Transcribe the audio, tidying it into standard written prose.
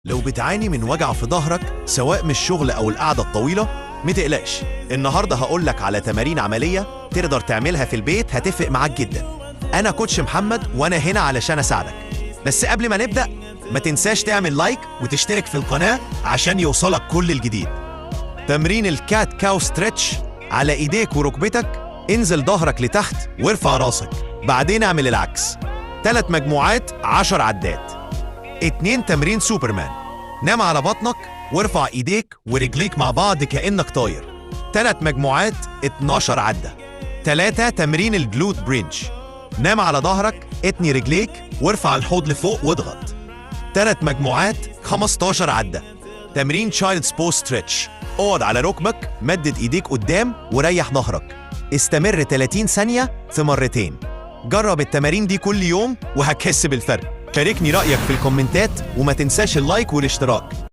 لو بتعاني من وجع في ظهرك سواء من الشغل أو القعدة الطويلة، متقلقش. النهاردة هقولك على تمارين عملية تقدر تعملها في البيت، هتفرق معاك جدا. أنا coach محمد وأنا هنا علشان أساعدك. بس قبل ما نبدأ، ما تنساش تعمل like وتشترك في القناة عشان يوصلك كل الجديد. تمرين ال cat cow stretch: على ايديك وركبتك، انزل ظهرك لتحت وارفع راسك، بعدين اعمل العكس. ثلاث مجموعات، 10 عدات. اتنين، تمرين سوبرمان: نام على بطنك وارفع ايديك ورجليك مع بعض كأنك طاير. ثلاث مجموعات، 12 عدة. ثلاثة، تمرين ال glute bridge: نام على ظهرك، اتني رجليك وارفع الحوض لفوق واضغط. ثلاث مجموعات، 15 عدة. تمرين child's pose stretch: اقعد على ركبك، مدد ايديك قدام وريح ظهرك. استمر 30 ثانية في مرتين. جرب التمارين دي كل يوم وهتحس بالفرق. شاركني رأيك في الكومنتات وما تنساش ال like والاشتراك.